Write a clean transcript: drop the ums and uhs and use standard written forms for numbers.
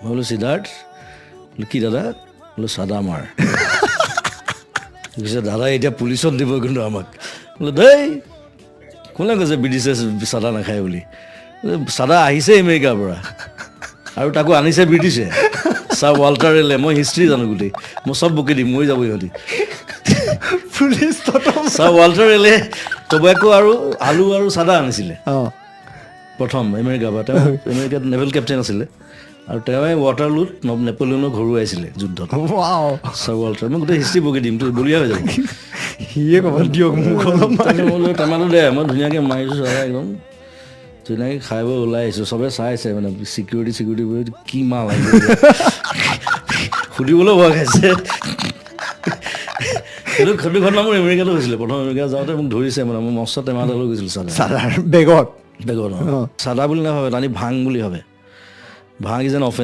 মই বোলো, "সিদ্ধাৰ্থ।" বোলো, "কি দাদা?" বোলো, "চাদা মাৰ।" কৈছে, "দাদা, এতিয়া পুলিচত দিব কিন্তু আমাক।" বোলো, "দেই, কোনে কৈছে ব্ৰিটিছে চাদা নাখায় বুলি? চাদা আহিছে আমেৰিকাৰ পৰা আৰু তাকো আনিছে ব্ৰিটিছে, ছাৰ ৱাল্টাৰ ৰেলে। মই হিষ্ট্ৰী জানো গোটেই, মই চব বকি দিম, মৰি যাব ইহঁতি।" পুলিচ। ছাৰ ৱাল্টাৰ ৰেলে টবেকো আৰু আলু আৰু চাদা আনিছিলে প্ৰথম আমেৰিকাৰ পৰা। তেওঁ আমেৰিকাত নেভেল কেপ্টেইন আছিলে আৰু তেওঁৱে ৱাটাৰলুত নেপলিয়নক হৰুৱাইছিলে যুদ্ধত। ছাৰ ৱাল্টাৰ, মই গোটেই হিষ্ট্ৰী বকি দিম, তোৰ বঢ়িয়া হৈ যাব। সিয়ে ক'ব, "দিয়ক মোক অলপ।" তাৰপিছত মই বোলো, "টেমাটো দে।" মই ধুনীয়াকৈ মাৰিছোঁ চাদা, একদম ধুনীয়াকৈ খাই বৈ ওলাই আহিছোঁ। চবে চাইছে মানে, চিকিউৰিটি চিকিউৰিটি কি মাল আহিছে, সুধিবলৈও ভয় খাইছে। সেইটো ঘটনা মোৰ আমেৰিকাতো হৈছিলে। প্ৰথম আমেৰিকা যাওঁতে মোক ধৰিছে, মানে মই মস্ত টেমা এটা লৈ গৈছিলোঁ চাদা। চাদাৰ বেগত? বেগত, অঁ। চাদা বুলি নাভাবে, তাহাঁতি ভাং বুলি ভাবে। ভাং is an offence.